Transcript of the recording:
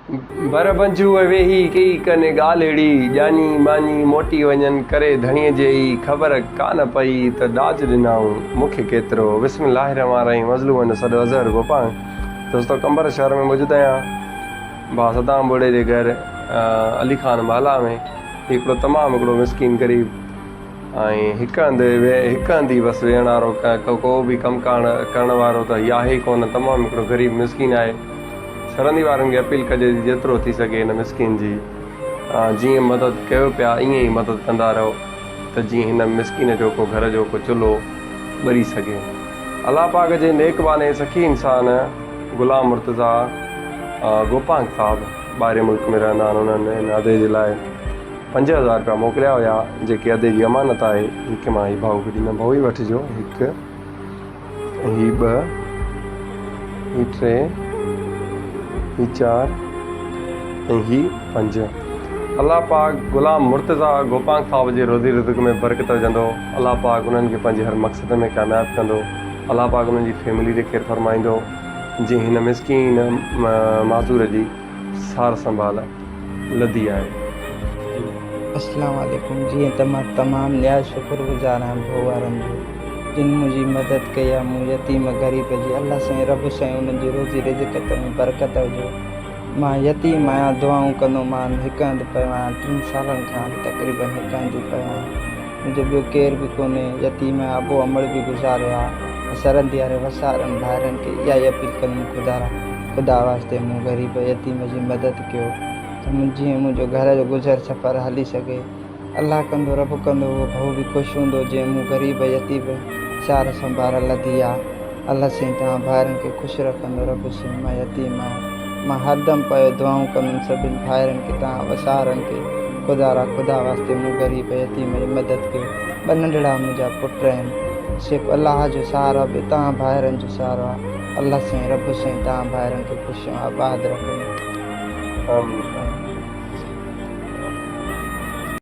ڀر بنجوء ويهي ڪئي ڪن ڳالهڙي، ڄاڃي ماڃي موٽي وڃن ڪري ڌڻيء جي ئي خبر ڪانه پئي ته ڏاج ڏنائون مون کي ڪيترو. بسم الله الرحمٰن الرحيم مظلومن جو سڏ اظهر گوپانگ دوستو قمبر شهر ۾ موجود آهيان ڀاء صدام ٻوڙي جي گهر علي خان محلا ۾ هي هڪڙو تمام هڪڙو مسڪين غريب ۽ هڪ هنڌ هڪ هنڌ ئي بس ويهڻ وارو ڪو به ڪم ڪار ڪرڻ وارو ته هي آهي ئي ڪونه تمام هڪڙو غريب مسڪين آهي سرندي وارن کي اپيل ڪجي ٿي جيترو ٿي سگهي هن مسڪين جي جيئن مدد ڪيو پيا ائين ئي مدد ڪندا رهو ته جيئن هن مسڪين جو ڪو گهر جو ڪو چلهو ٻري سگهي الله پاڪ جي نيڪ ٻانهي سخي انسان غلام مرتضيٰ گوپانگ صاحب ٻاهرين ملڪ ۾ رهندا آهن انهن هن ادي جي لاء 5000 رپيا موڪليا هيا جيڪي ادي جي امانت آهي هڪ مان هي ڀائو کي ڏيندم ڀائو هي وٺجو هڪ هي ٻه هي ٽي هي چار ۽ هي پنج الله پاڪ غلام مرتضيٰ گوپانگ صاحب جي روزي رزق ۾ برڪت وجهندو الله پاڪ انهن کي پنهنجي هر مقصد ۾ ڪامياب ڪندو الله پاڪ انهن جي فيملي تي خير فرمائيندو جنهن هن مسڪين معذور جي سار سنڀال لڌي آهي. اسلام عليڪم جيئن ته مان تمام نهايت شڪر گذار آهيان ڀو وارن جو جن منهنجي مدد ڪئي آهي مون يتيم غريب جي الله سائين رب سائين انهن جي روزي رزق ۾ برڪت وجهو مان يتيم آهيان دعائون ڪندو مان هڪ هنڌ پيو آهيان ٽن سالن کان به تقريبن هڪ هنڌ ئي پيو آهيان منهنجو ٻيو ڪير به ڪونهي يتيم آهيان ابو امڙ به گذاريو آهي سرندي واري وسارن ڀائرن کي اها ئي اپيل ڪندم خدارا خدا واسطي مون غريب يتيم جي مدد ڪيو ته جيئن منهنجو گهر جو گذر سفر هلي سگهي. الله ڪندو رب ڪندو اهو ڀئو به خوش هوندو جنهن مون غريب يتيم سار سنڀار لڌي آ. الله سائين توهان ڀائرن کي خوش رکندو رب سائين مان يتيم آهيان مان هردم پيو دعائون ڪندم سڀن ڀائرن کي توهان وسارن کي خدا را خدا واسطي مون غريب يتيم جي مدد ڪيو ٻه ننڍڙا منهنجا پٽ آهن صرف الله جو سهارو آ ٻيو توهان ڀائرن جو سهارو آ. الله سائين رب سائين توهان ڀائرن کي خوش ۽ آباد رکندو. آمين.